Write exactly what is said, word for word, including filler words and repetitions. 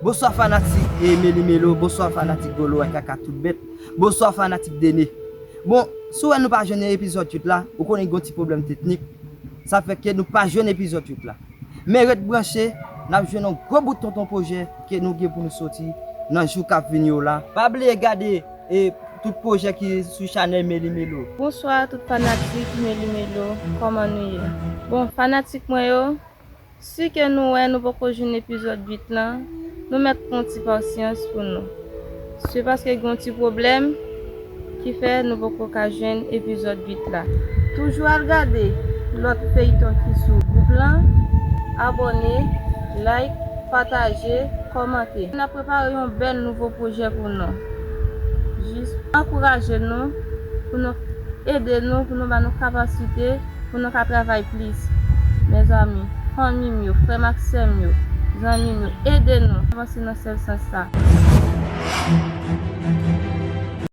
Bonswa fanatik e Meli Melo, bonswa fanatik Golo Kaka tout bèt, bonswa fanatik Dene. Bon, si w wè nou pa jwenn epizòd uit la, ou konnen gen yon ti pwoblèm teknik. Sa fè ke nou pa jwenn epizòd uit la. Men ret branche, n ap jwenn yon gwo bout tonton pwojè ke nou gen pou nou soti nan jou k ap vini yo la. Pa bliye gade e tout pwojè ki sou chanèl Meli Melo. Bonswa tout fanatik Meli Melo, kòman nou ye? Bon, fanatik mwen yo, si ke nou wè nou poko jwenn epizòd uit lan, nou mèt pran ti pasyans pou nou. Se paske gen yon ti pwoblèm ki fè nou poko ka jwenn epizòd uit la. Toujou al gade lòt feyton ki sou gwoup lan, abòne, like, pataje, kòmante. N ap prepare yon bèl nouvo pwojè pou nou. Jis ankouraje nou, pou nou ede nou, pou nou ba nou kapasite, pou nou ka travay plis. Mezanmi, fanmi m yo, frè m ak sè m yo, zanmi m yo, ede nou avanse nan sèl sans sa.